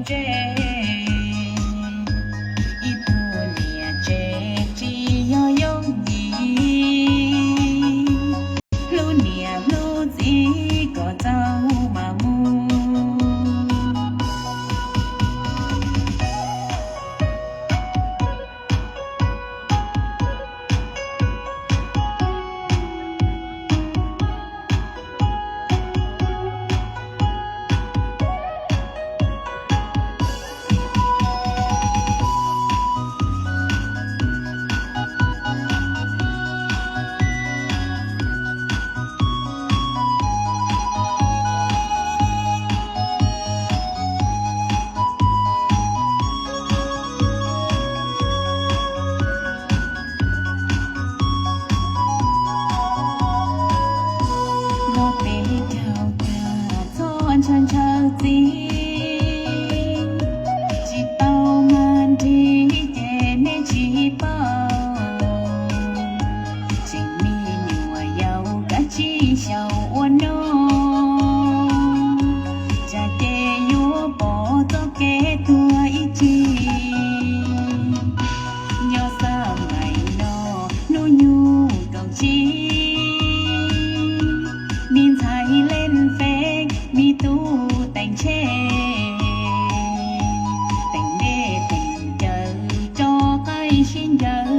tsev, ib tug niam tsev tsis yog yooj yim, hlub niam hlub txiv kom txaus mas mus. Noj peb caug tag txhob ntshaw ntshaw txiv, tsis tau mag nrig ces nej tsis paub. Tseem me nyuam yaus kav tsij xyaum ua noj, tsam ces yuav pom txoj kev tuag ib txhis. Nyob xab mais no hnub nyoog kaum tsib, me ntxhais leej fej me tub teem tsheej, teem dej teem cawv tso qaib sib ncaws,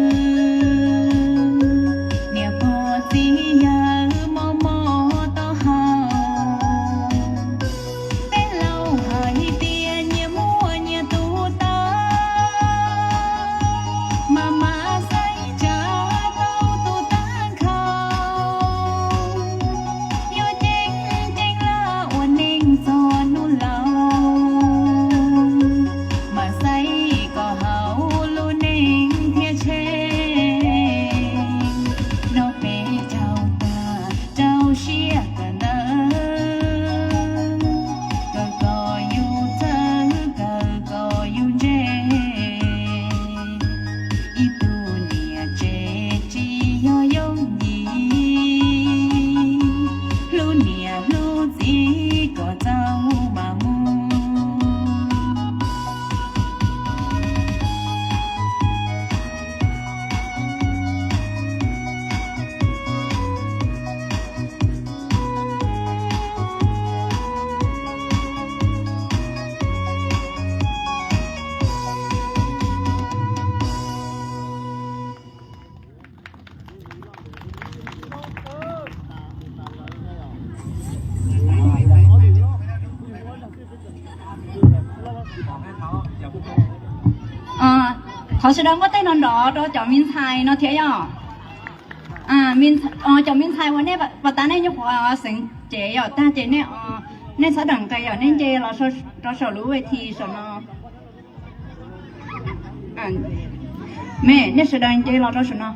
niam pog txiv yawg mob mob taub hau. Peb laus hais tias nyias muaj nyias tus taub, mas mas xaib tsa tau tus tag nkhaus. Yuav ceev ceev laj ua neej txog hnub laus, mas xaib kom haum lub neej thiaj tsheej. Noj peb caug tag rau siab kawm ntawv, kawm kom yus txawj kawm kom yus ntse. Ib tug niam tsev tsis yog yooj yim, hlub niam hlub txiv kom txaus mas mus. Thov sawv daws muab tej no nrov rau cov me ntxhais no thiab yom. Cov me ntxhais uas nej pom tas nej nyuam qhuav xeev cev yom tag ces nej txhob dam nqes yom, nej nce los rau saum lub ves thi saum no. Me, nej sawv daws nce los rau saum no.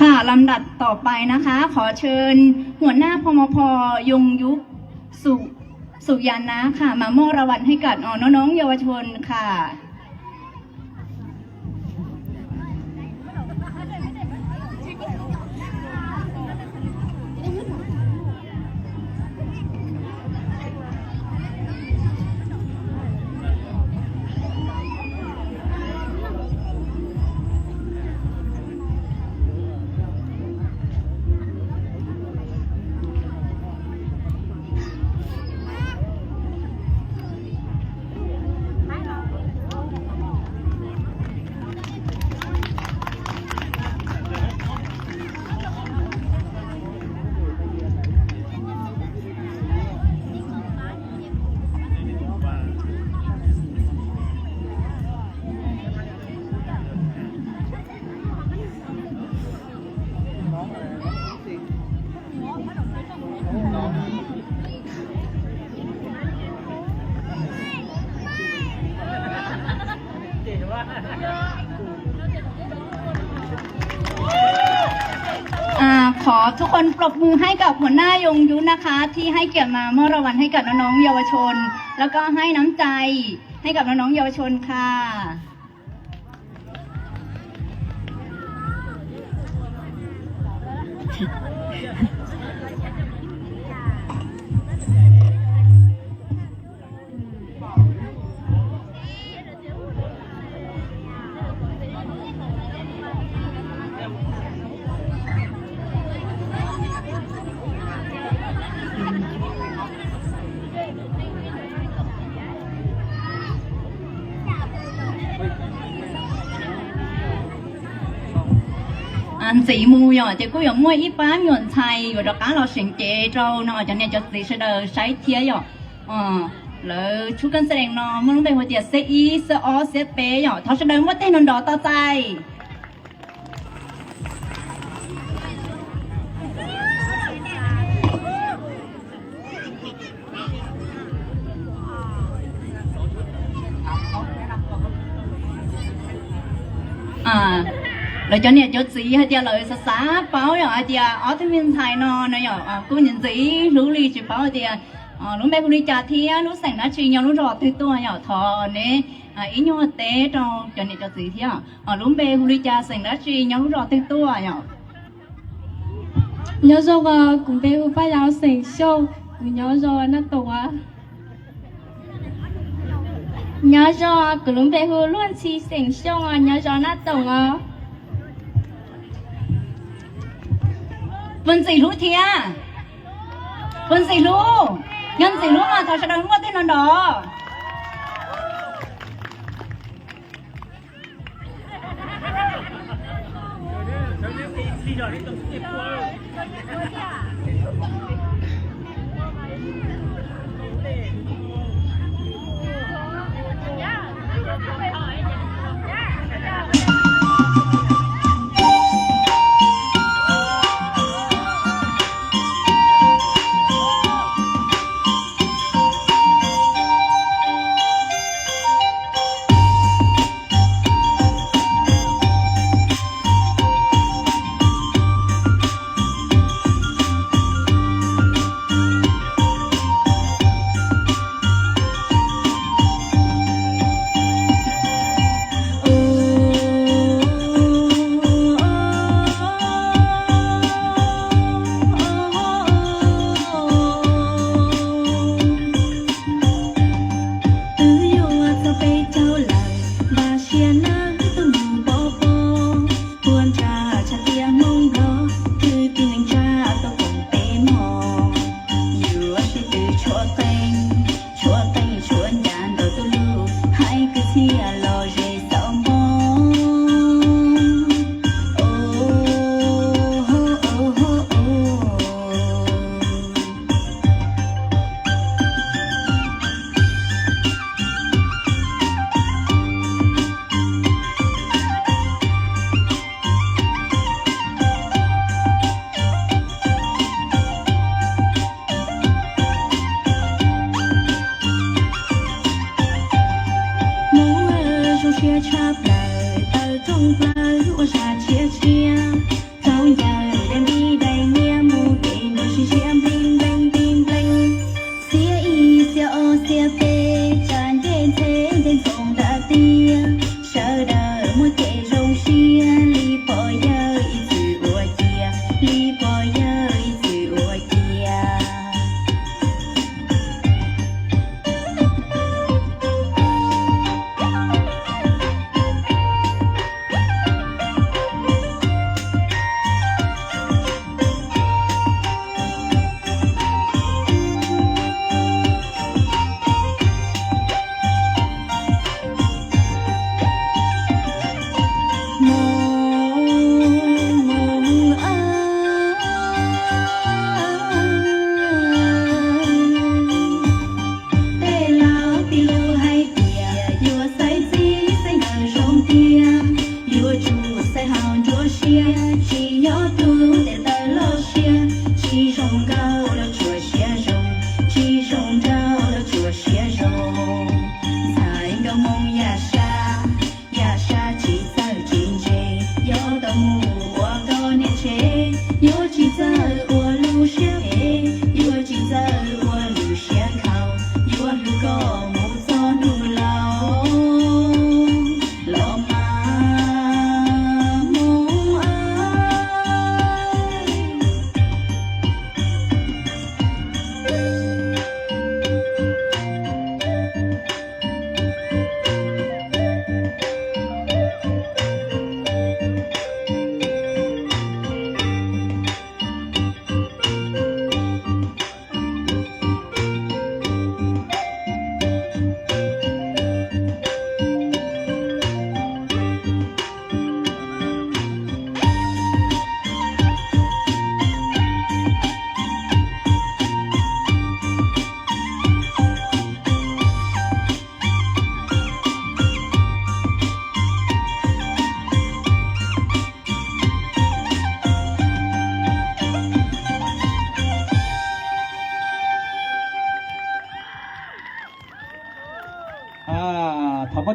ค่ะ ลำดับต่อไปนะคะ ขอเชิญหัวหน้า พมพ ยงยุค สุ สุยานะค่ะ มามอบรางวัลให้กับน้องๆเยาวชนค่ะ อ่า ขอทุกคนปรบมือให้กับหัวหน้ายงยุทธนะคะ ที่ให้เกียรติมามอบรางวัลให้กับน้องๆเยาวชน แล้วก็ให้น้ำใจให้กับน้องๆเยาวชนค่ะ ครับ Ntxiv mus yom, ces kuj yuav muaj ib pab me nyuam ntxhais yuav rov qab los seev cev rau no cov niam cov txiv sawv daws saib thiab yom. Lawv tshub kab xees no muaj lub npe hu tias xeb ib, xeb ob, xeb peb yom. Thov sawv daws muab tej no nrov tos txais. Lawv cov niam cov txiv hais tias lawv xav xav paub yom, hais tias ob tug me ntxhais no no yom, kuj ntxim ntxim hlub li, tsis paub hais tias lub npe hu li cas thiab lub xeem dab tsi nyob lub zos twg tuaj yom. Thov neb ib nyuag teb rau cov niam cov txiv thiab, lub npe hu li cas, xeem dab tsi, nyob lub zos twg tuaj yom. Nyob zoo, kuv npe hu Paj Yau, xeem Xyooj, kuv nyob zos Naj Toom. Nyob zoo, kuv lub npe hu Luaj Ntxhi, xeem Xyooj, nyob zos Naj Toom os. Puas ntxim hlub thiab? Puas ntxim hlub? Yog ntxim hlub mas thov sawv daws muab tej no nrov. Twb yuav txog peb caug lawm, npaj siab nawb tus mus pov pob, puas ntsaj tshaj tiaj Hmoob Nplog, kwv tij neej tsa tau koom peb mog. Yuav sib tw tshuab qeej, tshuab qeej tshuab ncas ntawm tus lus, hais kwv txhiaj los ze xauv npoo. Hmoob zoo siab tshaj plaws, taw rooj plaws ua zaj tshiab tshiab, thaub ncaws dai npib dai nyiab mus kev nruas sib siab nplees nplees nplees nplees. Xiab ib xiab ob xiab peb, tsa ncej ntxhe ncej ntxoov nram tiaj, sawv daws muaj kev zoo siab li pog yawg ib txwm ua cia, li pog yawg ib txwm ua cia. Tej laus tib lub hais tias yuav xaiv txiv xaiv nkawm zoo tiag, yuav tsum xaiv haum nruab siab, tsis nyob tus tes taw loj siab, tsis zoo nkauj los tsuas siab zoo, tsis zoo nraug los tsuas siab zoo. Ntxhais nkauj Hmoob yaj sab, yaj sab tsis txawj tsis ntse, yuav tau mus ua nkauj niam tsev, yuav tsis txawj ua lub siab phem, yuav tsis txawj ua lub siab nkhaus, yuav hlub koj mus txog hnub laus los mas Hmoob aw.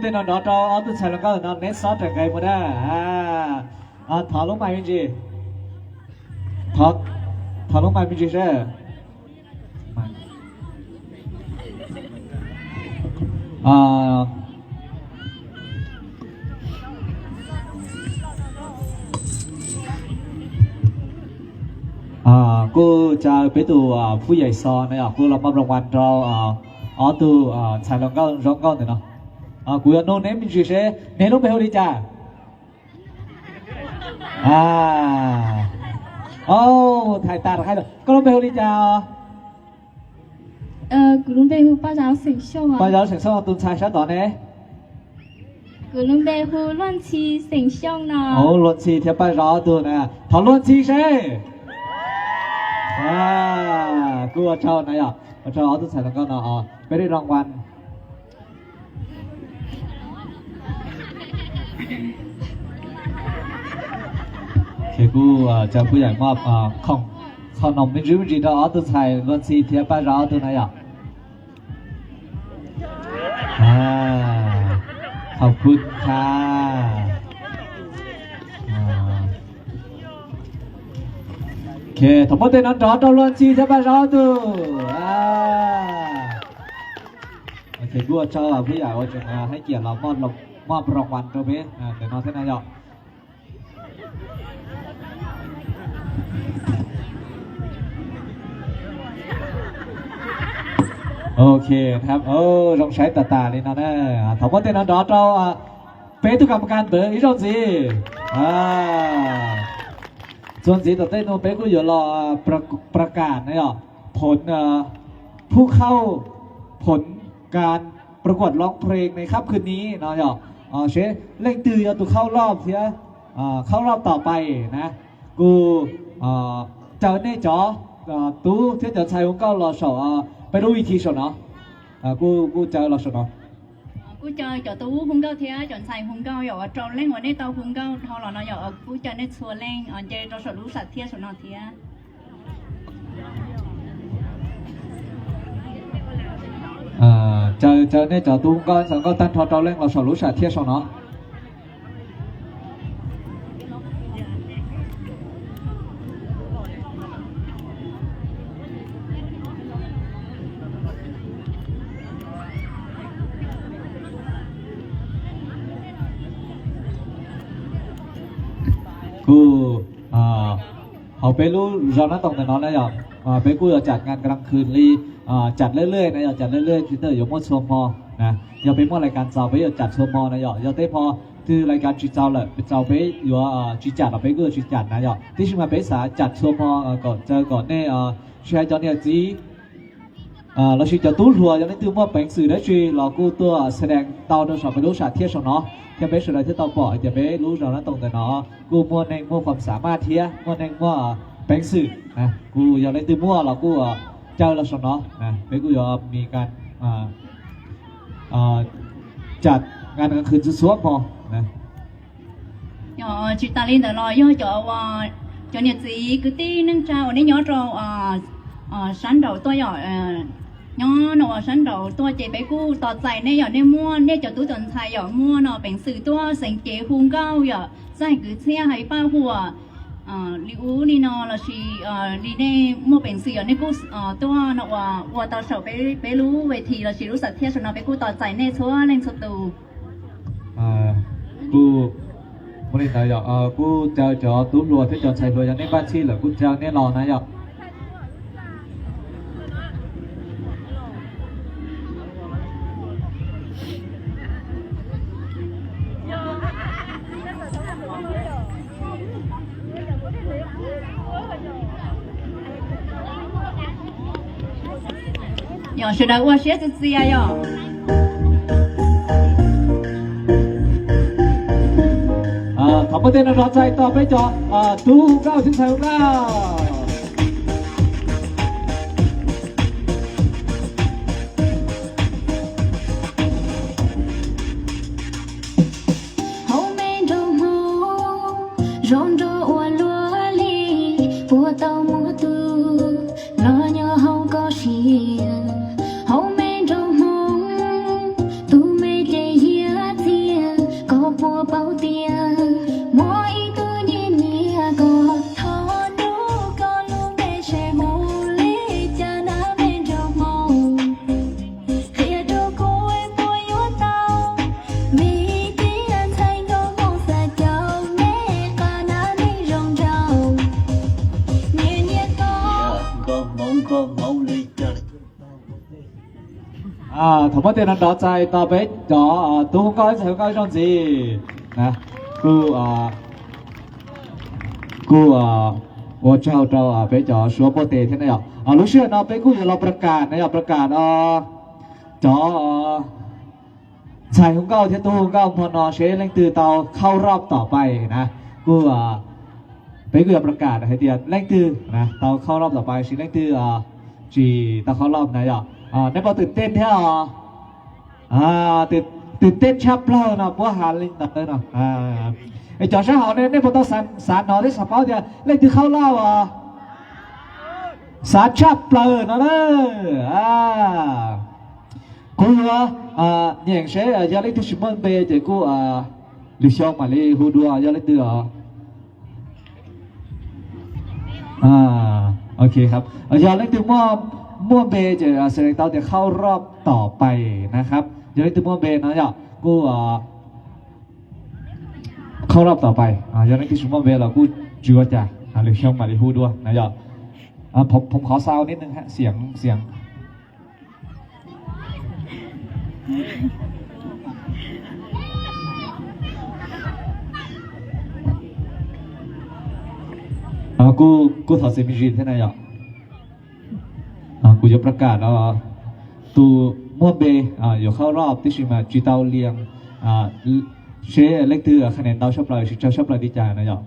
Tej no nrov rau ob tug ntxhais hluas nkauj no neb xob raws nqe mus na. Thov lub mais me ntsis. Thov lub mais me ntsis seb. Kuj caw peb tus phub yaim xo na yog kuj los moj rau vaj rau ob tug ntxhais hluas nkauj zoo nkauj ntawm no. Kuv yuav nug neb me ntsis seb neb lub npe hu li cas? Thais tas hais lawm, koj lub npe hu li cas? Kuv lub npe hu Paj Zau xeem Xyooj. Paj Zau xeem Xyooj, tus ntxhais sab tod ne? Kuv lub npe hu Luaj Ntxhi xeem Xyooj no. Luaj Ntxhi thiab Paj Zau ob tug na. Thov Luaj Ntxhi seb. Kuj ua tsaug na yog ua tsaug ob tug ntxhais hluas nkauj no peb rau rau nkuaj. Ces kuj caw phub yaim moj khoom, khoom noom me ntsis me ntsis rau ob tug ntxhais Luaj Ntxhi thiab Paj Zau ob tug na yom. Khov kub tha. Thov muab tej no nrov rau Luaj Ntxhi thiab Paj Zau ob tug. Ces kuj ua tsaug phub yaim uas tseem hais kiam los moj rau nkuaj rau peb ntawm no thiab na yom. Ok, zoo saib tas tas li no na. Thov muab tej no nrov rau peb tug kam kas ntawd ib zaug ntxiv. Txuas ntxiv tom tej no peb kuj yuav los pra kam na yom, ผล ผู้เข้า ผลการประกวดร้องเพลงในค่ำคืนนี้ no yog seb leej twg yog tus เข้ารอบ thiab เข้ารอบต่อไป na. Kuj caw nej cov tub thiab cov ntxhais hu nkauj los saum peb lub ib thi saum no. Kuj caw los saum no. Kuj caw cov tub hu nkauj thiab cov ntxhais hu nkauj yog ua rau leej uas nej tau hu nkauj dhau los no yog kuj caw nej txhua leej nce rau saum lub sam thiaj saum no thiab. Caw nej cov tub hu nkauj ntxhais hu nkauj tag nrho rau leej los saum lub sam thiaj saum no. Kuj hauv peb lub zos Nab Toom ntawm no na yog peb kuj yuav tsam งานกลางคืน li, tsam lwj lwj na yog tsam lwj lwj tsis tas yuav muaj txhua hmo na. Yog peb muaj lais kas txaus peb yuav tsam txhua hmo na yog, yog tej hmo twg lais kas tsis txaus lawm txaus peb yuav tsis tsam los peb kuj yuav tsis tsam na yog. Tab sis mas peb xav tsam txhua hmo kom caw kom nej tsis hais cov niam txiv lossis cov tub hluas yog leej twg muaj peev xwm dab tsi los kuj tuaj xa dees tau rau saum peb lub sam thiaj saum no, thiab peb sawv daws thiaj tau pom tias peb lub zos Nab Toom ntawm no kuj muaj neeg muaj khuam xav maj thiab muaj neeg muaj peev xwm. Kuj yog leej twg muaj los kuj caw los saum no, peb kuj yuav mis kas tsam งานกลางคืน txhua txhua hmo. Tsis tas li ntawd los yog cov, cov niam txiv kwv tij neej tsa uas nej nyob rau sab nraud tuaj yom, nyob no ua sab nraud tuaj ces peb kuj tos txais nej yom, nej muaj nej cov tub cov ntxhais yom muaj no peev xwm tuaj xeev cev hu nkauj yom, txais kwv txhiaj hais paj huam li ub li no lossis li nej muaj peev xwm yom nej kuj tuaj no ua, ua tau saum peb lub ves this lossis lub sam thiaj saum no peb kuj tos txais nej txhua leej txhua tus. Kuj muaj li ntawd yom, kuj caw cov tub hluas thiab cov ntxhais hluas yog nej npaj txhij lawm kuj caw nej los na yom. Yog sawv daws ua siab txias txias yom. Thov muab tej no rov txais tos peb cov tub nkauj thiab ntxhais nkauj. Hauv me nroog Hmoob zoo nraug ua luaj li, puas tau muaj tus los nyob hauv koj siab. Hauv me nroog Hmoob tus me ces hiab Thaum muab tej no nrov txais tos peb cov tub hu nkauj ntxhais hu nkauj ib zaug ntxiv. Kuj, kuj ua tsaug rau peb cov suav npuaj tes thiab na yom. Lub sij hawm no peb kuj yuav los pra kam na yom, pra kam cov ntxhais hu nkauj thiab tub hu nkauj hmo no seb leej twg tau khauj rob tom pais na. Kuj, peb kuj yuav pra kam hais tias leej twg tau khauj rob tom pais, seb leej twg tsis tau khauj rob na yom. Nej puas twm tej thiab os? Twm tej tshaj plaws no puab has li ntawd no. Es cov sab hauv ne, nej puas tau xav hnov thiab xav paub tias leej twg khauj rob os? Xav tshaj plaws no na. Kuv yuav nyeem seb yog leej twg tsis muaj npe ces kuj lwm xyoo mam li hu dua yog leej twg os. Ok, yog leej twg muaj npe ces select tau tias khauj rob tom pais na khab. Yog leej twg muaj npe no yog kuj khauj rob tom pais, yog leej twg tsis muaj npe los kuj tsis ua cas, lwm xyoo mam li hu dua na yom. Phom qhov xau nib neeg xia xia. Kuj thov txim me ntsis thiab na yom. Kuv yuav pra kam no, tus muaj npe yuav khauj rob tib si mas tsis tau lias seb leej twg khab ntau tshaj plaws, tsis tsawg tshaj plaws li cas na yom.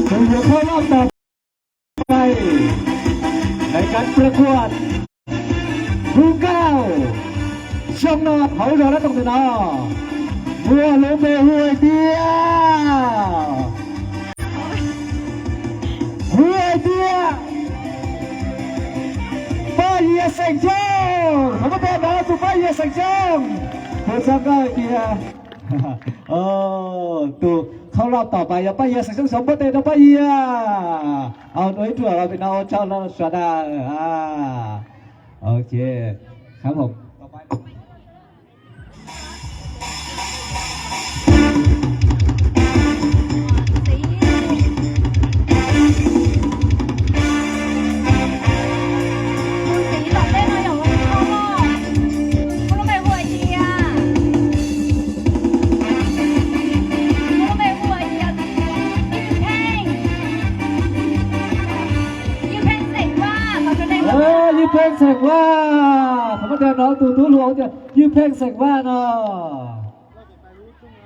Tus yuav khauj rob tom pais, lawv kab pra kuam hu nkauj xyoo no hauv zos dab toom ntawm no, muaj lub npe hu hais tias, hu hais tias Paj Yias xeem Xyooj. Thov muab tes nrov tus Paj Yias xeem Xyooj. Hu txog nkauj hais tias tus khauj rob tom pais yog Paj Yias xeem Xyooj, xyov muab tes rau Paj Yias. Au, nua ib ruam los pem no ua tsaug los sawv daws. Ok, khab hom. Ywj Pheej xeem Vaj, thov muab tes nrov tus tub hluas tias Ywj Pheej xeem Vaj no.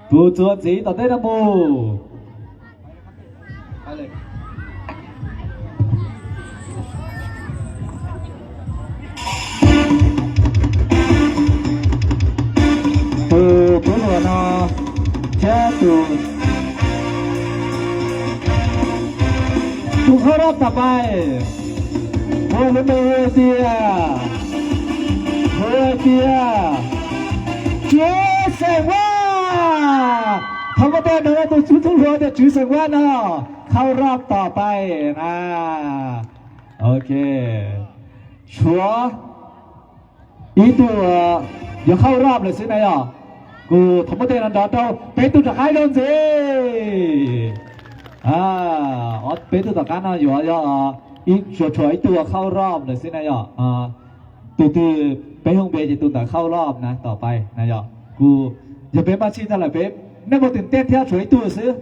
Tus txuas ntxiv tom ntej no mus. Tus tub hluas no thiab tus, tus khauj rob tom pais, muaj lub npe hu tias, hu tias Tswv xeem Vaj. Thov muab tes nrov tus tub hluas tias Tswv xeem Vaj no khauj rob tom pais na. Ok, tshuav ib tug yuav khauj rob lawm xwb na yom. Kuv thov muab tes nrov rau peb tug tom qab ib zaug ntxiv. Peb tug tom qab no yuav yog ib, tshuav ib tug khauj rob lawm xwb na yom. Tus twg peb hu npe ces tus ntawd khauj rob na tom pais na yom. Kuv, yog peb npaj txhij tag lawm peb, nej puas twm tej thiab, tshuav ib tug xwb.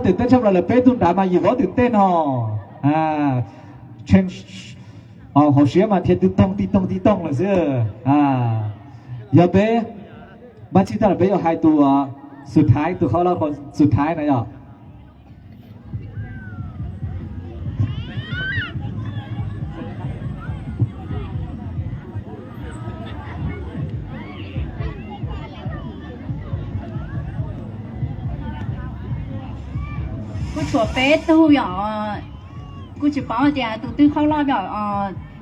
Twm tej tshaj plaws lawm, peb tug nrad mas yim vov twm tej no. Hauv siab mas dhia ti toog ti toog ti toog lawm xwb. Yog peb npaj txhij tag lawm peb yuav hais tus xub thaiv, tus khauj rob xub thaiv na yom. Kuj tshuav peb tug yom, kuj tsis paub tias tus twg khauj rob yom.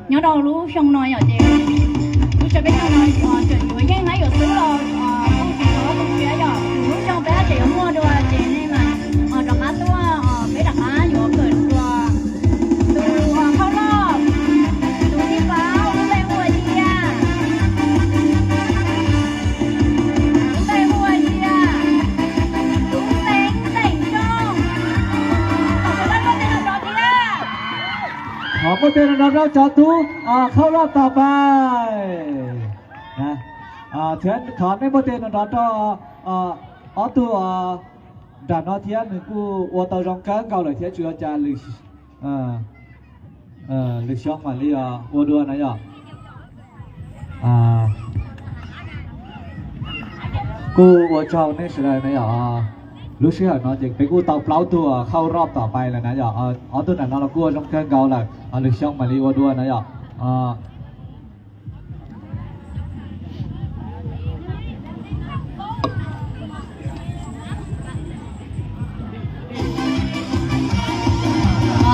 Nyob rau lub xyoo no yom ces lub xyoo peb xyoo no tseem yuav yeej hab yuav xwb los kuj tsis paub tus tsiab yom, lub xyoo peb tseem yuav muaj dua ces nej Muaj tes nrov nrov rau cov tub khauj loj tom pais. Thiab thov nej muaj tes nrov nrov rau ob tug nram no thiab, nws kuj ua tau zoo kawg nkaus lawm thiab, tsis ua cas, lwm xyoo mam li ua dua na yom. Kuj ua tsaug nej sawv daws na yom. Lub sij hawm no ces peb kuj tau plaub tug khauj roj tom pais lawm na yom. Ob tug nram no los kuj ua zoo kawg nkaus lawm, lwm xyoo mam li ua dua na yom.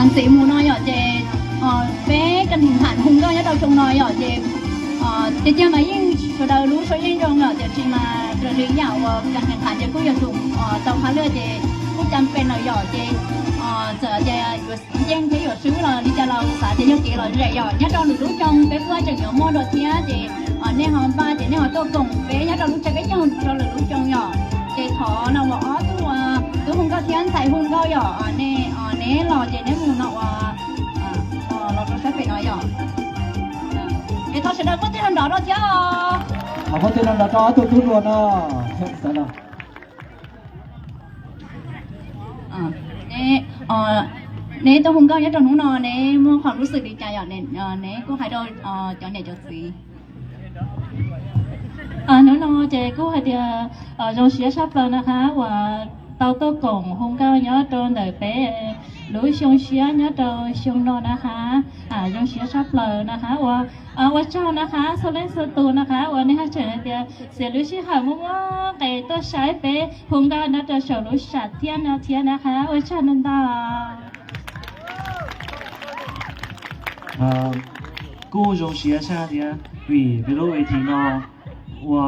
Ntxiv mus no yom ces peb ka neeg ham hu nkauj nyob rau xyoo no yom ces tiag tiag mas yeej sawv daws lub suab yeej zoo yom, tiam sis mas raws li yam uas ka neeg ham ces kuj yuav tsum tau qhab lwj ces kuj cam pes lawm yom ces txawm tias yuav ncees thiab yuav swb los li cas los xav tias yog kev lom zem yom. Nyob rau lwm lub xyoo peb kuj tseem yuav muaj dua thiab ces nej ho npaj ces nej ho tuaj koom peb nyob rau lub tsev peb caug rau lwm lub xyoo yom. Ces thov no uas ob tug tub hu nkauj thiab ntxhais hu nkauj yom, nej los ces neb mus no uas los rau sab pem no yom. Es thov sawv daws muab tej no nrov rau thiab. Muab tej no nrov rau ob tug tub hluas no. Neb tuaj hu nkauj nyob rau hnub no neb muaj qhov lub xwm li cas yom, neb kuj hais rau cov niam cov txiv. Hnub no ces kuj hais tias zoo siab tshaj plaws na hab uas tau tuaj koom hu nkauj nyob rau ntawm peb lub xyoo siab nyob rau xyoo no na hab. Zoo siab tshaj plaws na hab uas ua tsaug na hab txhua leej txhua tus na hab uas nej haj tseem hais tias txiav lub sij hawm muaj muaj nqes tuaj saib peb hu nkauj nyob rau saum lub sam thiab no thiab na hab, ua tsaug ntau ntau. Kuj zoo siab tshaj thiab vim peb lub ve thi no ua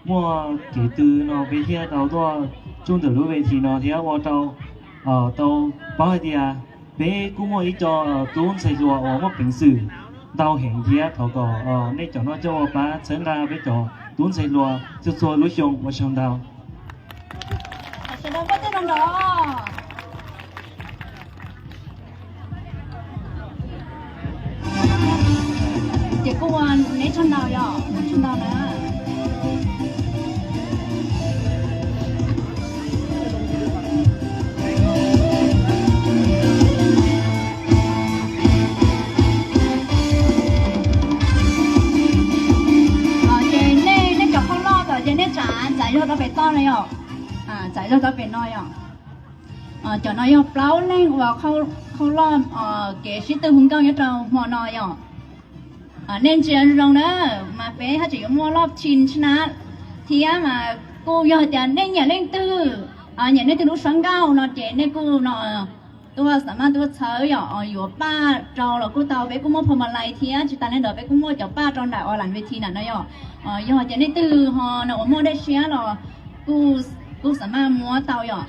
muaj kev tw no peb thiaj tau tuaj tsuj ntawm lub ve thi no thiab ua rau tau paub hais tias peb kuj muaj ib co tub ntxhais hluas uas muaj peev xwm ntau heev thiab thov kom nej cov noj coj ua pab txhawb nqa peb cov tub ntxhais hluas txhua txhua lub xyoo, ua tsaug ntau. Ces kuj ua neb tsaug ntau yom, neb tsaug ntau na. Ces nej, nej cov khauj loj tom ces nej tsav txav zog rau pem toj no yom. Txav zog rau pem no yom. Cov no yog plaub leeg uas khauj loj kev sib tw hu nkauj nyob rau hmo no yom. Nej ntsia zoo na, mas peb haj tseem yuav muaj loj tshis tshis na thiab mas kuj yog tias nej nyiam leej twg, nyiam leej twg lub suab nkauj no ces nej kuj no tuaj xam maj tuaj txhawb yom, yuav paj rau los kuj tau, peb kuj muaj pha ma lais thiab tsis tas li ntawd peb kuj muaj cov paj rau nram uas lam ve thi nram no yom. Yog tias nej twg ho no uas muaj dej siab los kuj xam maj muab tau yom.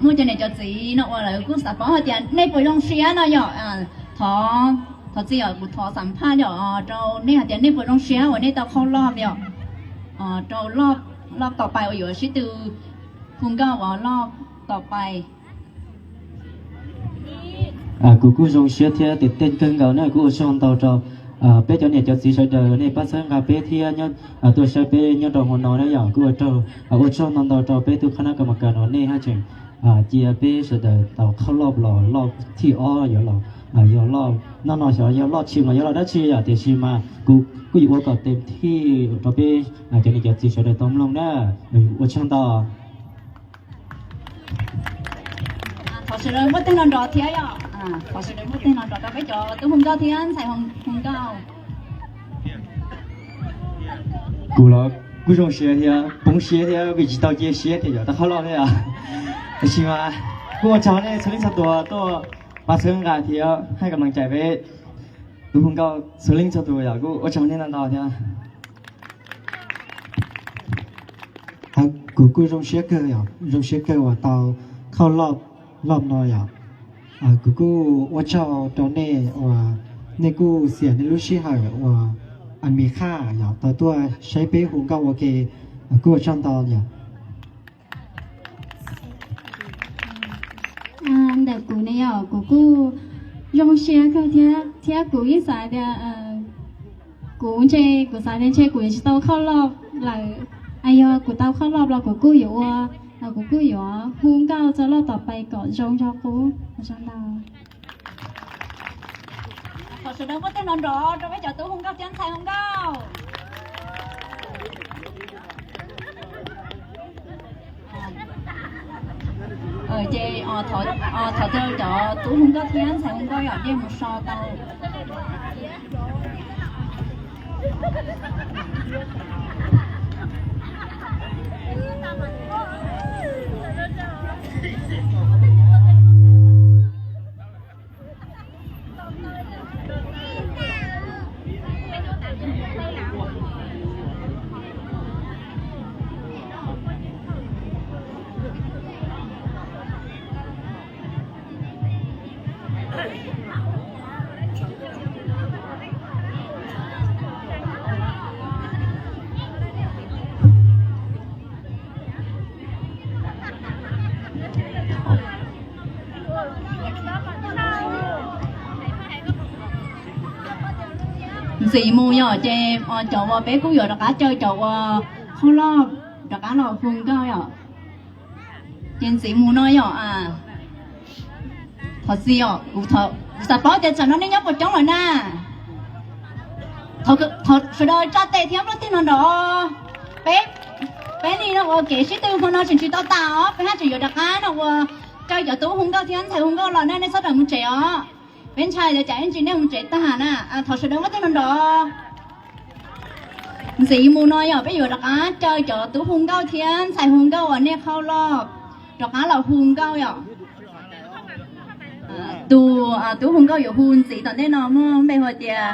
Muaj cov niam cov txiv no uas lawv kuj xav paub hais tias nej puas zoo siab no yom. Thov, thov txij yom, kuv thov xam phaj yom rau nej hais tias nej puas zoo siab uas nej tau khauj loj yom, rau loj tom pais uas yuav sib tw hu nkauj uas loj tom pais. Kuv kuj zoo siab thiab tes tej kawg nkaus na, kuj ua tsaug ntau rau peb cov niam cov txiv sawv daws nej pab txhawb nqa peb thiab tuaj saib peb nyob rau hmo no na yom. Kuj ua tsaug, ua tsaug ntau ntau rau peb tug khab nab ka ma kas no nej haj tseem cia peb sawv daws tau khauj loj los loj thib ob yuav los, yog loj no no xyov yog loj tshis los yog loj dab tsi yom, tiam sis mas kuv kuj yuav ua kom tes thij rau peb cov niam cov txiv sawv daws tau mloog na. Ua tsaug ntau. Thov sawv daws muab tej no nrov thiab yom. Thov sawv daws muab tej no nrov rau peb cov tub hu nkauj thiab ntxhais hu nkauj. Kuv los kuj zoo siab thiab poob siab thiab vim tsis tau cia siab tias yuav tau khauj loj thiab yom. Tiam sis mas kuj ua tsaug nej txhua leej txhua tus tuaj pab txhawb nqa thiab haj kam meej cai peb tus hu nkauj txhua leej txhua tus yom, kuj ua tsaug nej ntau ntau thiab. Kuv kuj zoo siab kawg yom, zoo siab kawg uas tau khauj loj loj no yom. Kuv kuj ua tsaug rau nej uas nej kuj xiam nej lub sij hawm uas As Mis Khaj yog tau tuaj saib peb hu nkauj ua ke, kuj ua tsaug ntau yom. Ntawm kuv ne yom, kuv kuj zoo siab kawg thiab, thiab kuv yeej xav tias kuv ntshe, kuv xav tias ntshe kuv yuav tsis tau khauj loj lawm. Yog kuv tau khauj loj los kuv kuj yuav ua, kuv kuj yuav hu nkauj txog loj tom pais kom zoo nrog qub. Thov sawv daws muab tej no nrov rau peb cov tub hu nkauj thiab ntxhais hu nkauj. Ces thov cov tub hu nkauj thiab ntxhais hu nkauj yom, nej mus so tau. Ntxiv mus yom, ces cov uas peb kuj yuav rov qab caw cov uas qhov loj rov qab los hu nkauj yom. Ces ntxiv mus no yom. Thov txim os, kuv xav paub tias tsam no nej nyob puas coob lawm na. Thov sawv daws tsa tes thiab nploj teg no nrov. Peb, peb li no ua kev sib tw hmo no tseem tsis tau tas os, peb haj tseem yuav rov qab no ua caw cov tub hu nkauj thiab ntxhais hu nkauj los na, nej txhob rawm mus tsev os. Peb ntshai tias cas ib ntsis nej mus tsev tag na. Thov sawv daws nploj teg no nrov. Ntxiv mus no yom, peb yuav rov qab caw cov tub hu nkauj thiab ntxhais hu nkauj uas nej qhauj loj rov qab los hu nkauj yom. Tus tub hu nkauj yuav hu ntxiv tom ntej no muaj npe hu tias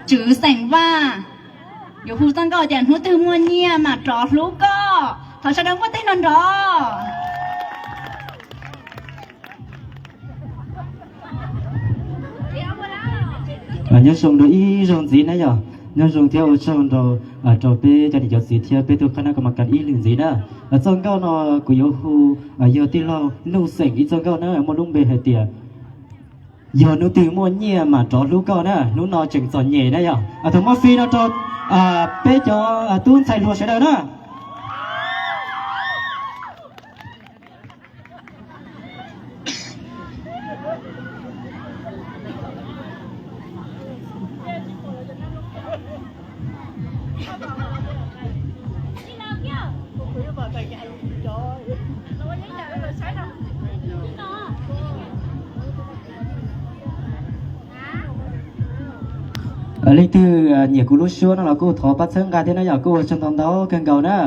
Tswv Xeem Vaj, yuav hu txoj nkauj tias hnub twg muaj nyiaj mam rov hlub koj. Thov sawv daws nploj teg no nrov. Nyob zoo rau ib zaug ntxiv na yom, nyob zoo thiab ua tsaug nrau rau peb cov niam cov txiv thiab peb tug qab nab ka ma kas ib lwm ntxiv na. Txoj nkauj no kuv yuav hu yog tij laug Nuj Xeem ib txoj nkauj na, muaj lub npe hais tias yog hnub twg muaj nyiaj mam rov hlub koj na, hnub no tseem txom nyem na yom. Thov muab fij no rau peb cov tub ntxhais hluas sawv daws na. Leej twg nyiam kuv lub suab no los kuj thov pab txhawb nqa thiab na yom, kuj ua tsaug ntau ntau kawg nkaus na.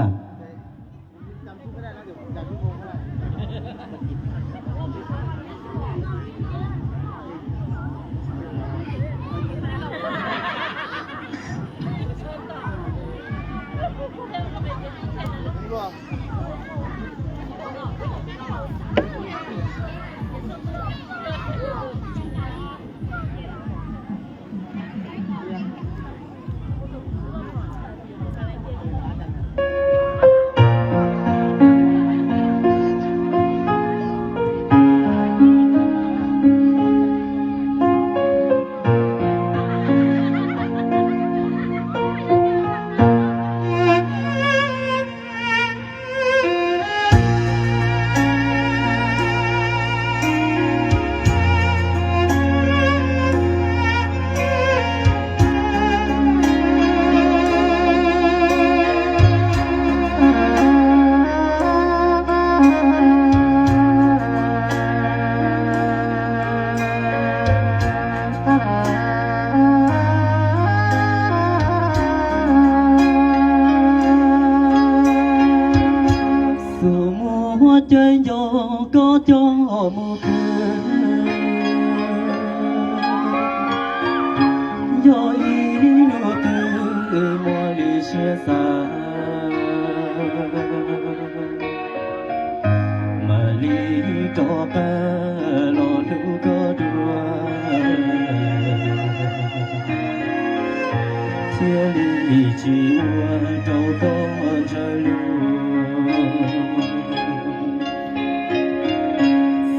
Tsis ua rau koj ntshaw lus,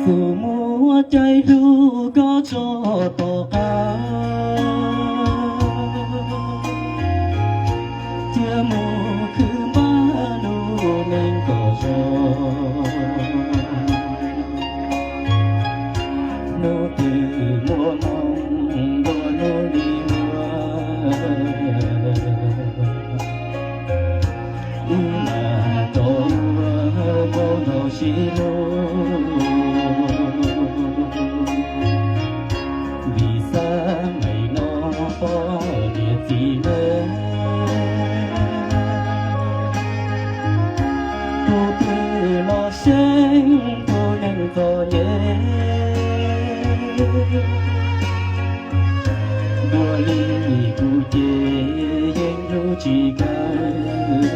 xub muab caij hlub koj tso tom qab, cia mus khwv npaj lub neej kom zoo. Hnub twg muaj hmoo ntuj hnub li ua, wb mam rov ua npau nrog sib hlub. Vim xav meem no poj niam txiv neej, tus twg los seej tus neeg txom nyem. Dua li kuv ces yeej hlub tsis kawg,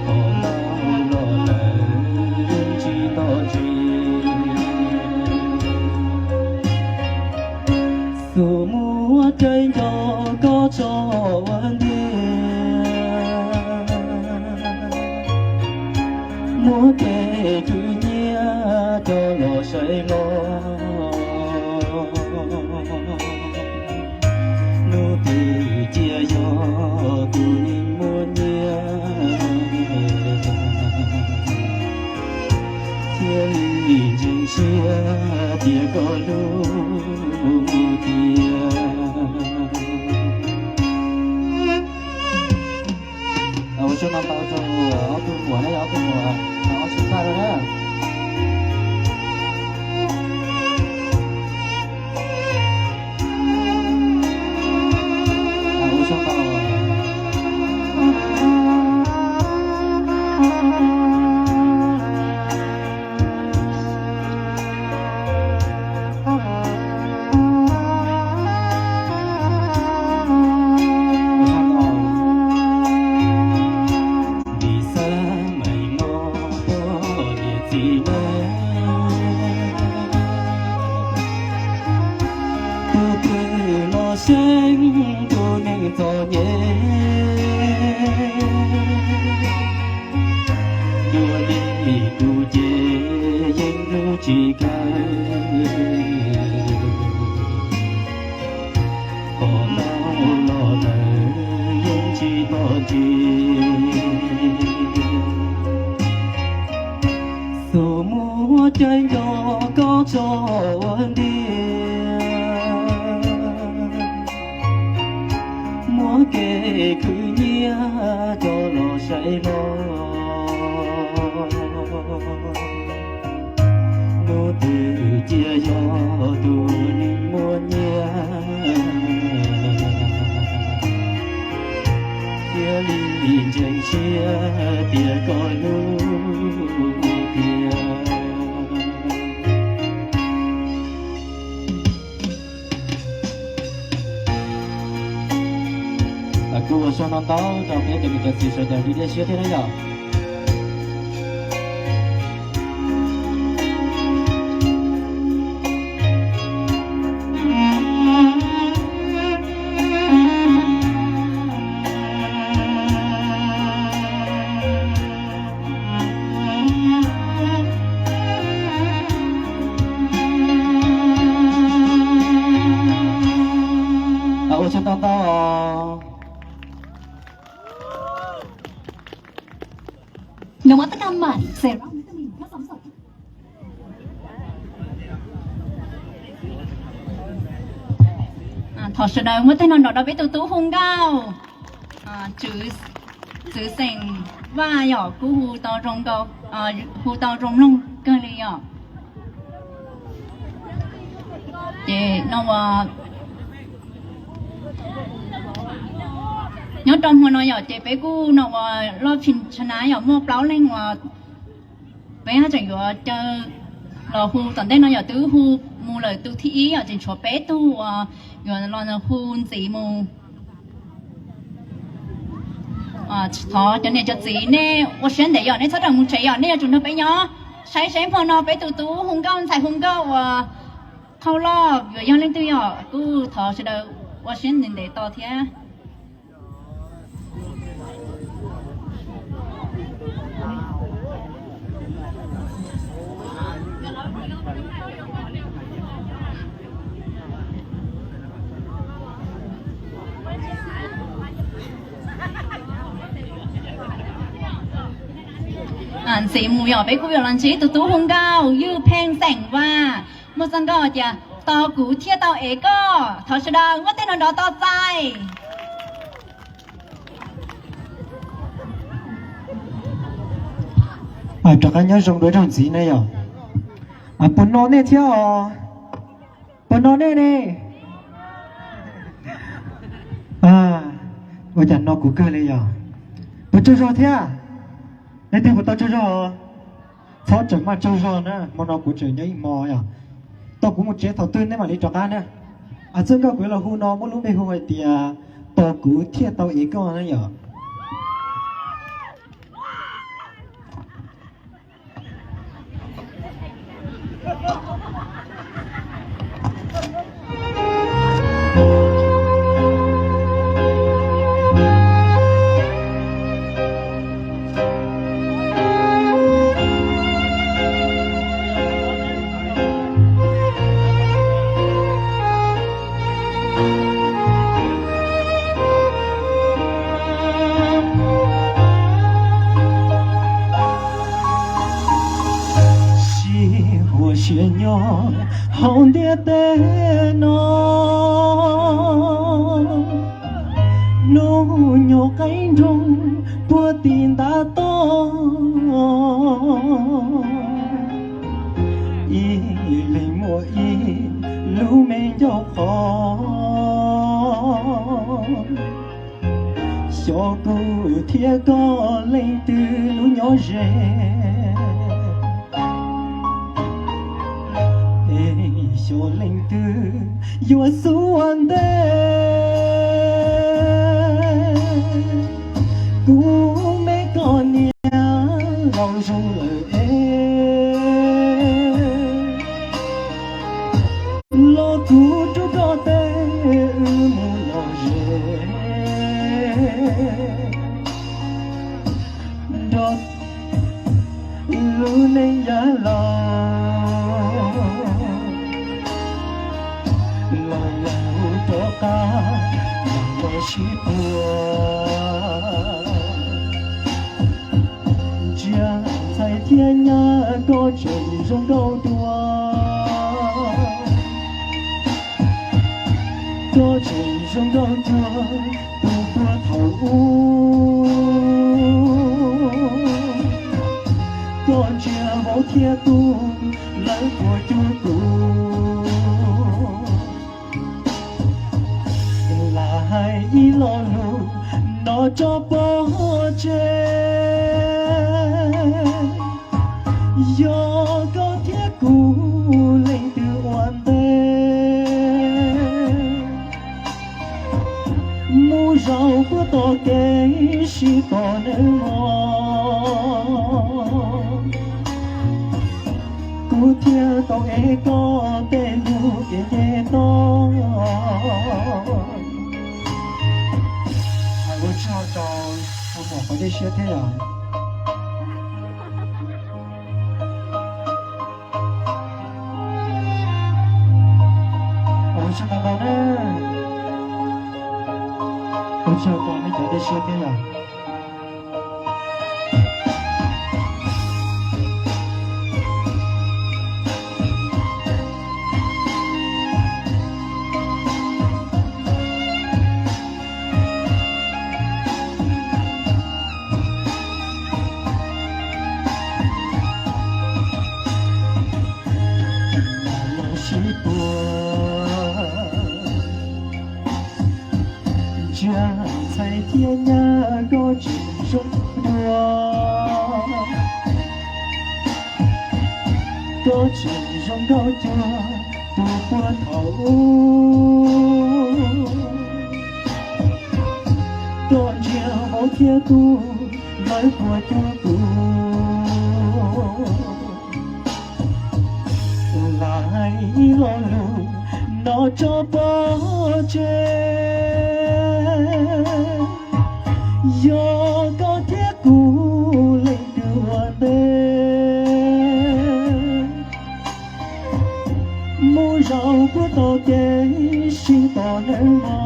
hos ntau los lawm yeej tsis tau tsis. Xub muab caij nco koj tso ua ntiag, muab kev khwv nyiaj coj los saib hlo. Hnub twg cia yog tus neeg muaj nyiaj, thiaj li ntseeg siab tias koj hlub tiag. Ua tsaug ntau ntau rau ob tug muam na, ob tug muam, ob tug paj na. Vim xav meem no poj niam txiv neej, tus twg los seej tus neeg txom nyem. Dua li kuv ces yeej hlub tsis kawg, hos ntau los lawm yeej tsis tau tsis. Xub muab caij nco koj tso ua ntiag, muab kev khwv nyiaj coj los saib hlo. Hnub twg cia yog tus neeg muaj nyiaj, thiaj li ntseeg siab tias koj hlub tiag. Kuj ua tsaug ntau ntau rau peb cov niam cov txiv sawv daws li dej siab thiab na yom. Ua tsaug ntau ntau os. Thov sawv daws muab tej no nrog rau peb tus tub hu nkauj, txwv xeem Vaj yom, kuj hu tau zoo nkaus, hu tau zoo mloog kawg li yom. Ces no uas nyob rau hmo no yom, ces peb kuj no uas loj phim tsha na yom, muaj plaub leeg uas peb haj tseem yuav caw los hu tom ntej no yom, twb hu mus lawm tus thib ib yom, tseem tshuav peb tug uas yuav los hu ntxiv mus. Thov cov niam cov txiv nej ua siab ntev yom, nej txhob rawm mus tsev yom, nej yuav tsum nrog peb nyob saib seb hmo no peb tus tub hu nkauj ntxhais hu nkauj uas qhau loj yuav yog leej twg yom, kuj thov sawv daws Ua siab ntev ntev to thiab. Ntxiv mus yom, peb kuj yuav los ntsib tus tub hu nkauj Ywj Pheej xeem Vaj. Muaj txoj nkauj tias tos kuv thiaj tau ev koj. Thov sawv daws muab tej no nrov tos txais. Rov qab nyob zoo dua zaug ntxiv na yom. Puas no nej thiab os? Puas no nej ne? Ua cas no kuv kawg li yom? Puas tsaug zog thiab? Leej twg puas tau tsaug zog? Txhob tseem maj tsaug zog na, hmo no kuv tseem nyob ib hmo yom. Tau kuv mus tsev thaum twg nej mam li rov qab na. Txoj nkauj kuv los hu no muaj lub npe hu hais tias tos kuv thiaj tau ev koj na yom. Sib huam siab nyob hauv ntiaj teb no, hnub nyoog qaib nroog puag tim ntav toj, ib leeg muaj ib lub me ncauj qhov. Xyov kuv thiab koj leej twg lub nyob ze, es xyov leej twg yuav xub ua ntej. Kuv me koj niam laus zoo lawm es, los kuv rub koj tej wb mus lom zem nrog lub neej yav laus, los yog rov qab los sib puag. Ntsia ntxhais thiab nyab koj tseem zoo nkauj dua, koj tseem zoo nkauj cuag tus puag thaum ub. Koj ntsia vauv thiab kuv, lawv puas cuag kuv? Lam hais ib lo lus no tso pov tseg, yog koj thiab kuv leej twg ua ntej, mus zaum puag tom kev sib tos nawb mog. Kuv thiaj tau ev koj tej lus kev nce toj. Hais ua tsaug rau tus muam qhov dej siab thiab yom. Ua tsaug ntau ntau na. Ua tsaug rau nej cov dej siab thiab yom. Los sib puag, ntsia ntxhais thiab nyab koj tseem zoo dua, koj tseem zoo nkauj cuag tus puag thaum ub. Koj ntsia vauv thiab kuv, lawv puas cuag kuv? Lam Hais lo lus no tso pov tseg, yog koj thiab kuv leej twg ua ntej, mus zaum puag tom kev sib tos neej no.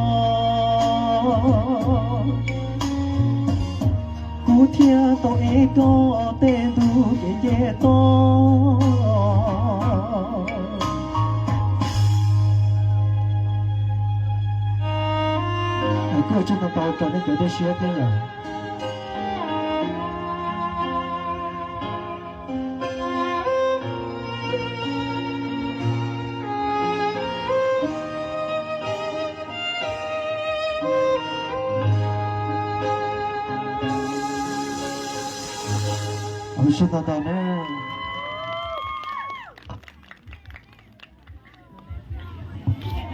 Kuv thiaj tau ev koj tej ntu kev nce toj. Kuj ua tsaug ntau ntau rau nej cov dej siab thiab yom. Ua tsaug ntau ntau na.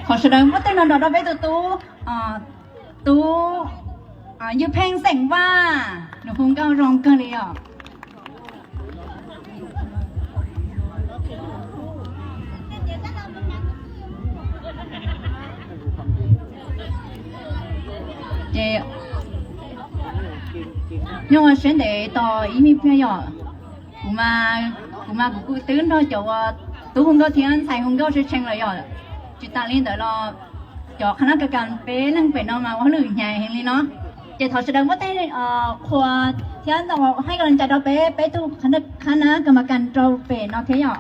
Thov sawv daws muab tej no nrog rau peb tus tub, tub Ywg Pheej xeem Vaj, nws hu nkauj zoo kawg li os. Ces nyob ua siab ntev tos ib me pliag yom. Kuv mas, kuv mas kuv kuj twb nrog cov uas tub hu nkauj thiab ntxhais hu nkauj tshee tshee lawm yom. Tsis tas li ntawd los cov qhab nab kas kas peb leeg pem no mas ua hauj lwm hnyav heev li no. Ces thov sawv daws muab tej qhua thiab ntau hais kas las cas rau peb, peb tug qhab nab kas mas kas rau pem no thiab yom.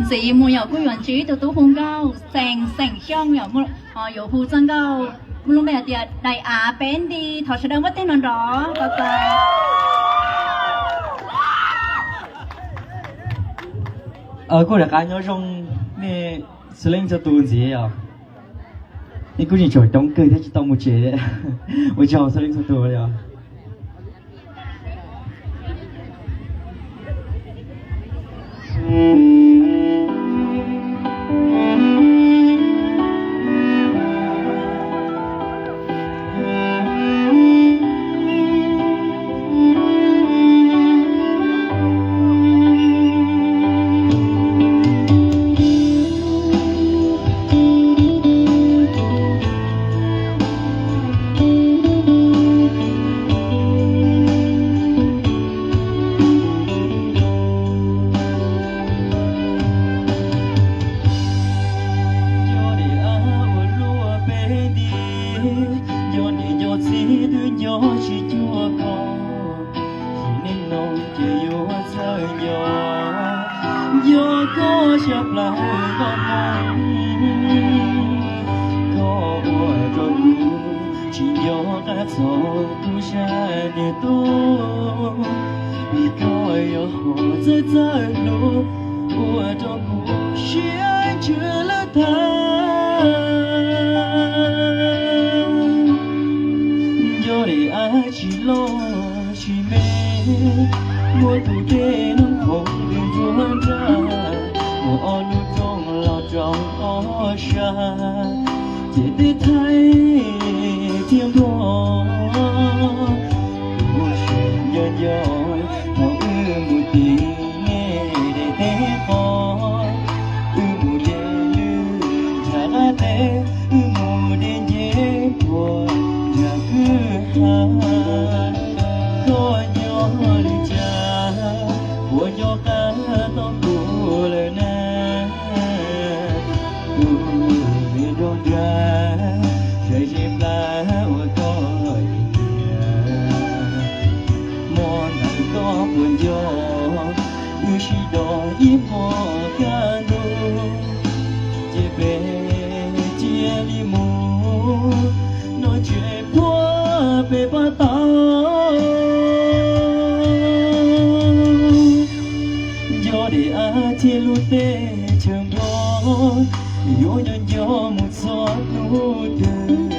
Ntxiv mus yom kuj yuav ntsib ib tug tub hu nkauj xeem xeem Xyooj yom, yuav hu txoj nkauj muaj lub npe hais tias Daim Av Peb Nti. Thov sawv daws muab tej no nrov tau tau. Kuj rov qab nyob zoo nej txhua leej txhua tus ntxiv os. Nej kuj tseem tshuav coob kawg thiab tsis tau mus tsev. Ua tsaug txhua leej txhua tus li os. Nco niam ua luaj peb nti, nco niam nco txiv twb nco tsis cuag koj. Sim neej no ces yuav txawj nco, nco koj xya plaws koj moo, koj ua rau kuv tsis nco qab txog kuv sab niag tub. Vim koj yog hom txawj txawj hlub ua rau kuv siab ntsws lawm tag. Nco niam av tsis loj tsis me, muaj tus dej noob qhoov ntws ntsuag nrag, muaj ob lub roob los rau ob sab, ces tej thaij thiab npog. Kuv sim nco nco thaum wb mus tim nej daim teb qos, wb mus de lwj nram qab teb, wb mus de nce puag nram kwj ha. Koj nyob li cas, puas nco qab tau kuv lawm na? Tus me nraug nrag, zais zes plab ua koj ib tiag. Hmo ntawd koj puas nco, wb sib do ib hmo kaj ntug, ces peb cia li mus noj tsev puag pem pab tau. Nco daim av thiab lub teb chaws Nplog, yuav nco nco mus txog hnub twg,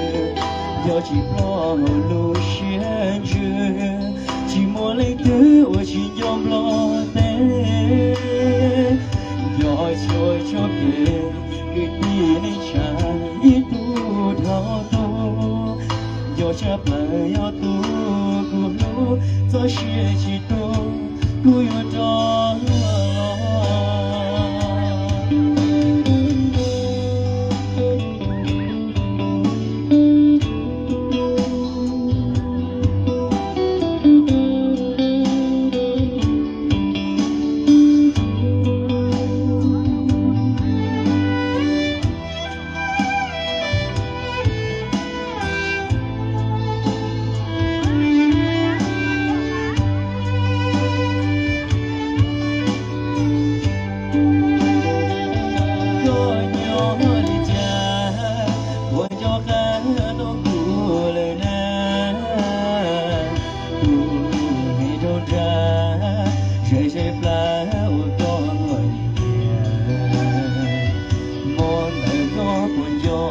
yog tsis Nplog lub siab ntsws, tsis muaj leej twg uas tsis nco Nplog teb. Nco Tso tso kev kwv tij neej tsa ib tug dhau tus, nco tshaj plaws yog tus kuv hlub txoj sia tsis tu, kuv yuav rov los. Koj nyob li cas, puas nco qab hlub kuv lawm na? Tus me nraug nrag, zais zais plab ua koj nim tiag. Hmo ntawd koj puas nco,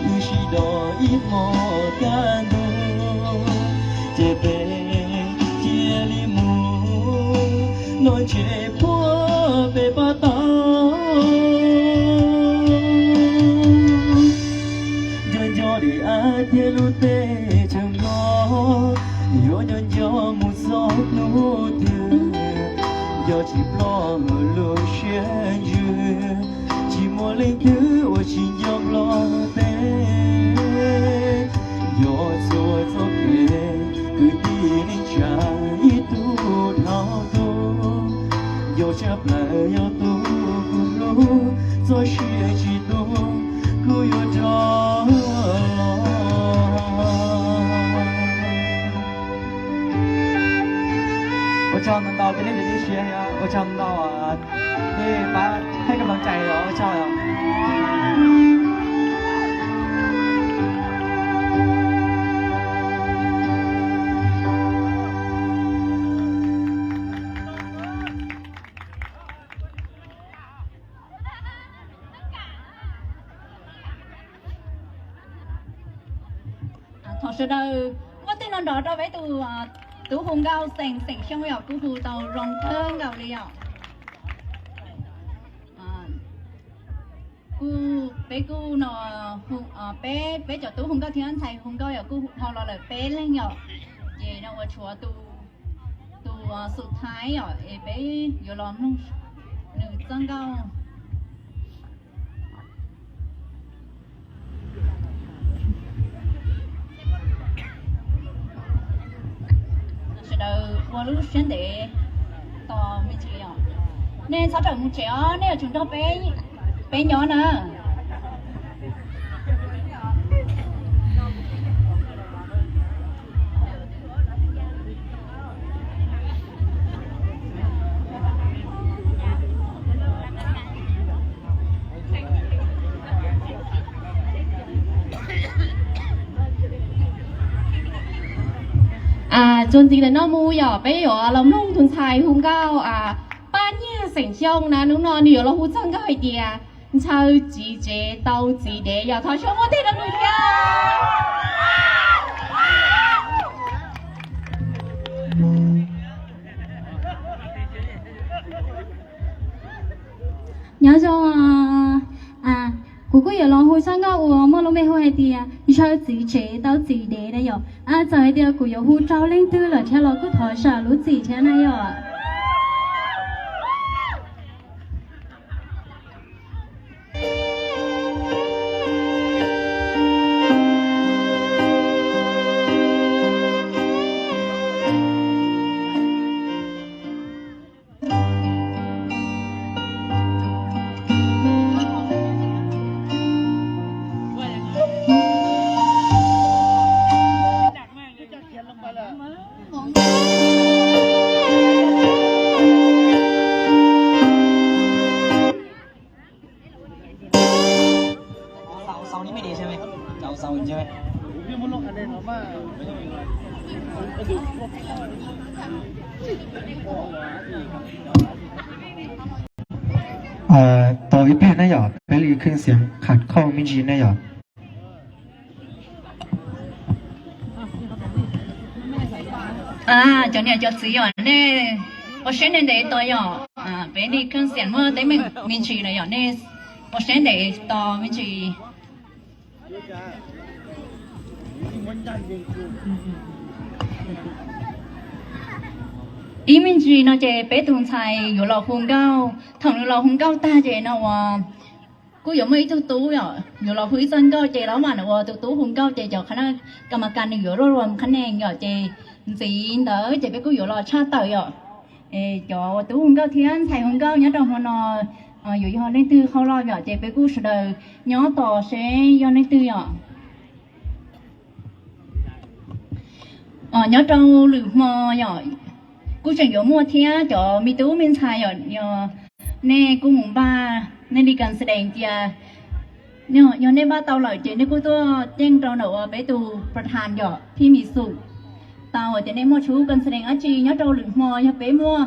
wb sib do ib hmos kaj ntug, ces peb cia li mus, no ntshe puag peb pab tau. Nco nco daim av thiab lub teb chaws Nplog, yuav nco nco mus txog hnub twg, nco tsis ploj lub siab ntsws, tsis muaj leej twg uas tsis nco Nplog teb. Nco txhua txoj kev kwv tij neej tsa ib tug dhau tus, nco tshaj plaws yog tus kuv hlub txoj sia tsis tu, kuv yuav rov los. Ua tsaug ntau ntau rau nej cov tib siab thiab ua tsaug ntau nej pab thaij kab loos cais os, ua tsaug os. Thov sawv daws muab tej no nrov rau peb tus tub hu nkauj xeem xeem Xyooj yom, kuj hu tau zoo kawg nkaus li yom. Kuj, peb kuj no, peb, peb cov tub hu nkauj thiab ntxhais hu nkauj yom kuj dhau los lawm peb leeg yom. Ces no ua tshuav tus, tus xub thawj yom, es peb yuav los mloog nws txoj nkauj. Sawv daws ua lub siab ntev tos me ntsis os. Nej txhob rawm mus tsev os, nej yuav tsum nrog peb, peb nyob na. Txuas ntxiv ntawm no mus yom, peb yuav los mloog tus ntxhais hu nkauj Paj Nyiaj xeem Xyooj na, hnub no nws yuav los hu txog nkauj hais tias ntshaw txiv tsev tau txiv dev yom, thov suab muab tes rau nws thiab. Nyob zoo, kuv kuj yuav los hu txoj nkauj uas muaj lub npe hu hais tias ntshaw txiv tsev tau txiv dev na yom. Txawm hais tias kuv yuav hu raug leej twg lawm thiab los kuj thov zam lub txim thiab na yom. Tos ib pliag na yom, peb li khej xiav kham khauj me ntsis na yom. Cov niam cov txiv os, nej Ua siab ntev ntev tos yom, peb li kheej xiam muaj teeb meem me ntsis na yom, nej ua siab ntev tos me ntsis. Ib me ntsis no ces peb tus ntxhais yuav los hu nkauj, thaum nws los hu nkauj tag ces no uas kuj yuav muaj ib tug tub yom, yuav los hu ib txoj nkauj ces los mam ua tus tub hu nkauj ces cov qhab na, kas mas kas nws yuav luaj luas qhab nees yom, ces ntxiv ntawd ces peb kuj yuav los tshaj tawm yom. Cov tub hu nkauj thiab ntxhais hu nkauj nyob rau hmo no yuav yog leej twg hauj lwm yom, ces peb kuj sawv daws nyob tos seb yog leej twg yom. Nyob rau lwm hmo yom, kuj tseem yuav muaj thiab cov me tub me ntxhais yom, yog nej kuj mus npaj nej li kas xees tias, yog nej npaj tau lawm ces nej kuj tuaj ceeb rau ntawm uas peb tus pradhan yom, Phij Mis Xum, tau tias nej muaj tshub kas xees dab tsi nyob rau lwm hmo, yog peb muaj,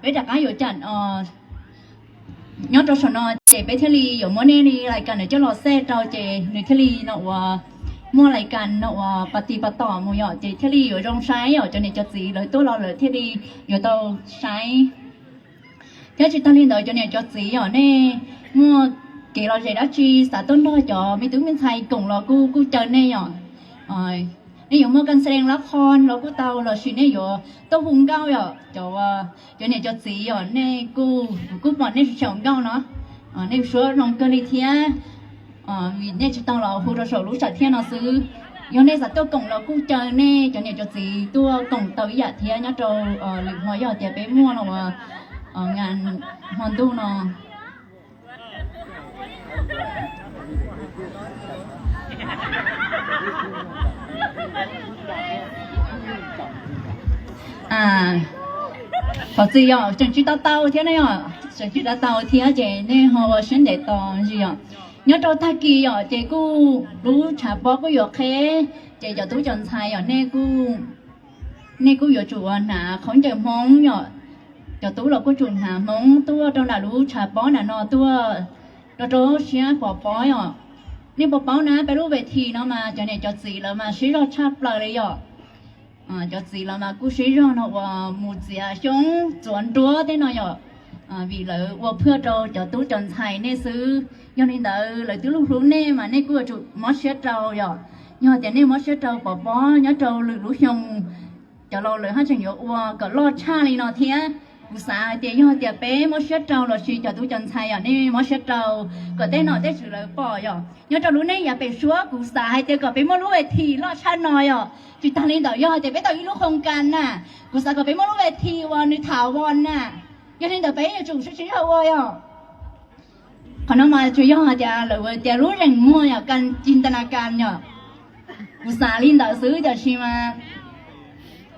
peb rov qab yuav cam nyob rau saum no ces peb thiaj li yuav muab nej li lais kas ntawd coj los xej rau ces nws thiaj li no uas muaj lais kas no uas pas tis pas tom mus yom, ces thiaj li yuav zoo saib yom, cov niam cov txiv lawv tuaj los lawv thiaj li yuav tau saib. Thiab tsis tag li ntawd cov niam cov txiv yom, nej muaj kev lom zem dab tsi xav tuaj nrog cov me tub me ntxhais koom los kuj kuj caw nej yom. Nej yuav muaj kas xees lab qho los kuj tau, los sis nej yuav tuaj hu nkauj yom, cov niam cov txiv yom, nej kuj, kuv kuj pom nej tsis tshua nkauj no, nej suab zoo kawg li thiab, vim nej tsis tau los hu rau saum lub sam thiaj no xwb. Yog nej xav tuaj koom los kuj caw nej cov niam cov txiv tuaj koom tau ib yam thiab nyob rau lwm hmo yog tias peb muaj no uas ngas hmo ntuj no. Qhov txhia yom, tseem tsis tau tau thiab ne yom, tseem tsis tau tau thiab ces nej ho ua siab ntev tos ntsis yom. Nyob rau tag kis yom ces kuj lub tshav pob kuj yuav qheb, ces cov tub cov ntxhais yom, nej kuj yuav tsum ua hnav khaub ncaws Hmoob yom. Cov tub los kuj tsum hnav Hmoob tuaj rau nram lub tshav pob nram no tuaj rau rau siab pov pob yom. Nej puas paub na, peb lub ves this no mas cov niam cov txiv lawv mas sib zog tshaj plaws li yom. Cov txiv lawv mas kuj sib zog no uas mus txiav xyoob txuav nruab tej no yom, vim lawv ua phwaj rau cov tub cov ntxhais nej xwb. Yog li ntawd lawv twb hlub hlub nej mas nej kuj yuav tsum mob siab rau yom. Yog tias nej mob siab rau pov pob nyob rau lwm lub xyoo, cov laus lawv haj tseem yuav ua kom loj tshaj li no thiab. Kuv xav hais tias yog tias peb mob siab rau los sis cov tub cov ntxhais yom, nej mob siab rau kom tej nom tej tswv lawv pom yom. Nyob rau lub neej yav pem suab kuv xav hais tias kom peb muaj lub ves this loj tshaj no yom. Tsis tag li ntawd yog hais tias peb tau ib lub khoos kas na, kuv xav kom peb muaj lub ves this uas nws thav vos na. Yog li ntawd peb yuav tsum sib sib zog ua yom. Qhov no mas tsuas yog hais tias lawv tias lub zeem muag yom, kas cig nta na kas yom. Kuv xav li ntawd xwb tiam sis mas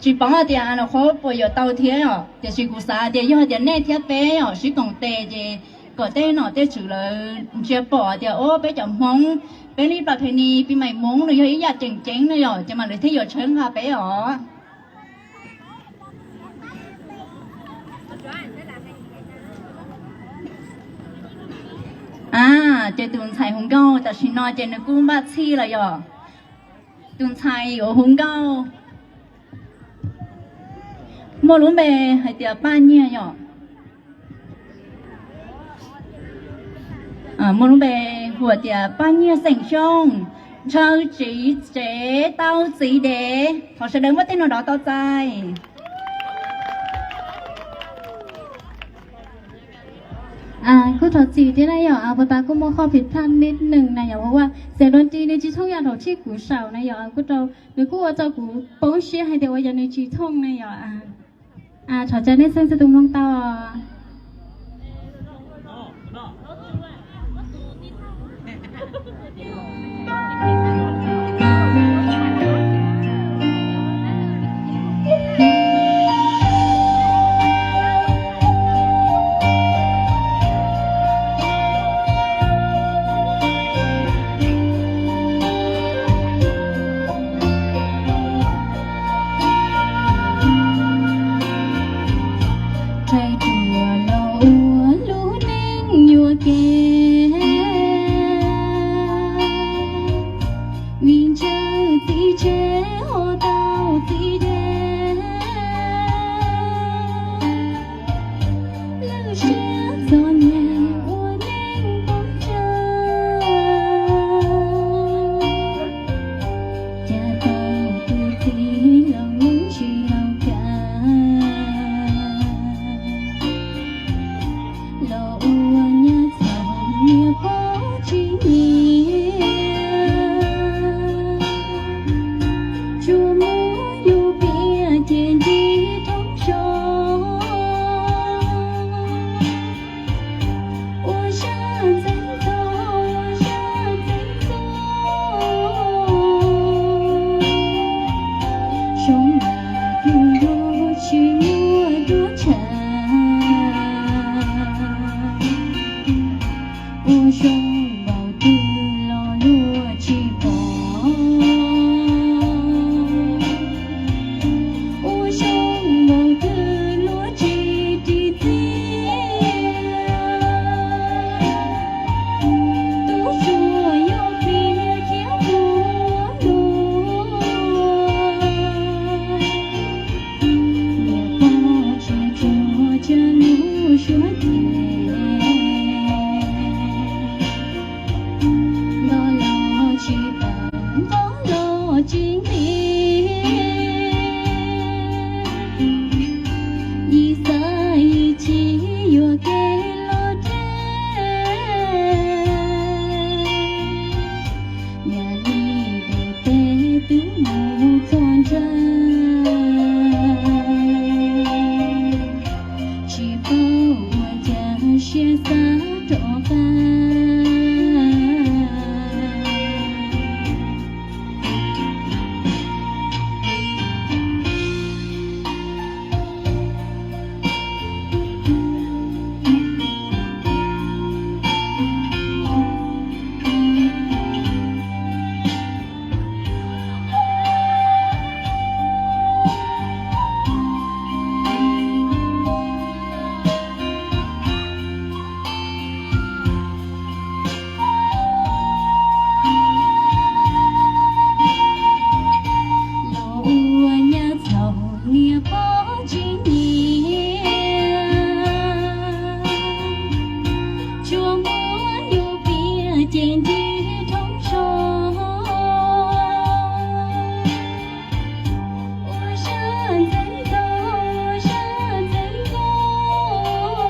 tsis paub hais tias qhov puas yuav tau thiab yom. Tiam sis kuv xav tias yog tias nej thiab peb yom sib koom tes ces kom tej nom tej tswv lawv ntsia pom tias o peb cov Hmoob, peb li plas phe ni pis mais Hmoob nws yog ib yam tseem ceeb na yom, ces mas lawv thiaj yuav tshawb nqa peb os. A, ces tus ntxhais hu nkauj tam sim no ces nws kuj npaj txhij lawm yom. Tus ntxhais yuav hu nkauj muaj lub npe hais tias Paj Nyiag yom. Muaj lub npe hu tias Paj Nyiag xeem Xyooj, ntshaw txiv tsev tau txiv dev. Thov sawv daws muab tej no dov tau txais. Kuj thov txim thiab na yom, puas tas kuj muaj qhov phiv thaj nib nees na yom, ua xeem Doos Ris nws tsis thooj yam thaum tshij kuv saum na yom, kuj rau nws kuj ua rau kuv poob siab hais tias ua yog nws tsis thooj na yom. Thov caw nej txhua tus mloog tau. siab xav rov qab. Los ua nyab txhaum niam pog tsis nyiam, tsuas muab nyuj pias ces ntsib roob so. Ua sab ntxeev nkaus, ua sab ntxeev nkaus,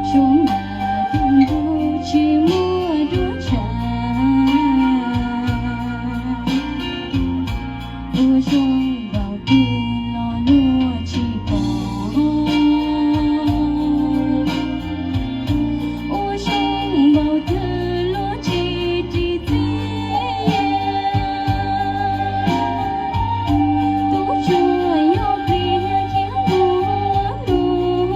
zoo nram tus ntug tsis muaj duab tshav. Ua zoo npaum twg los luag tsis pom, ua zoo npaum twg luag tsis ris txiaj. Tub tsuas yog pliag thiab mus luag,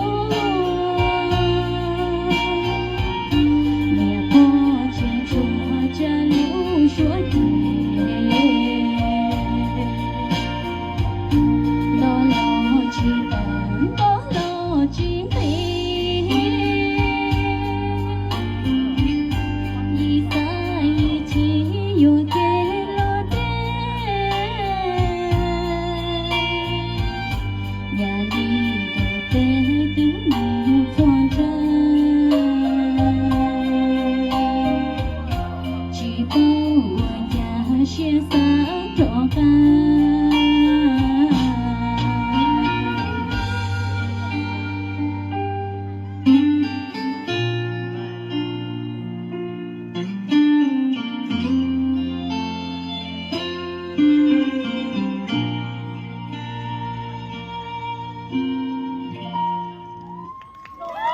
niam pog tsis tshua tsa lub suab ces, nto los tsis tawm, nto los tsis nqis. Yim xav yim chim yuam kev los deb, yam li daim teb twb mus txog nrag, tsis paub ua cas siab xav rov qab.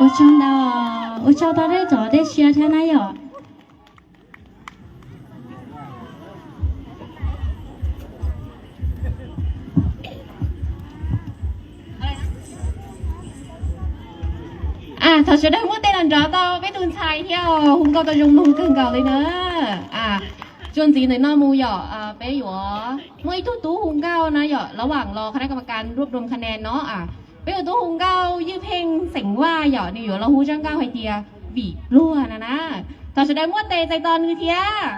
Ua tsaug ntau, ua tsaug rau nej cov dej siab thiab na yom. Thov sawv daws muab tes los nrov tau peb tus ntxhais thiab, hu nkauj tau zoo mloog kawg nkaus li na. Txuas ntxiv ntawm no mus yom, peb yuav muaj ib tug tub hu nkauj na yom, ระหว่างรอคณะกรรมการรวบรวมคะแนน no. Peb yuav tub hu nkauj Ywj Pheej xeem Vaj yom, nws yuav los hu zaj nkauj hais tias Vim Pluag no na. Thov sawv daws muab tes txais tos nws thiab.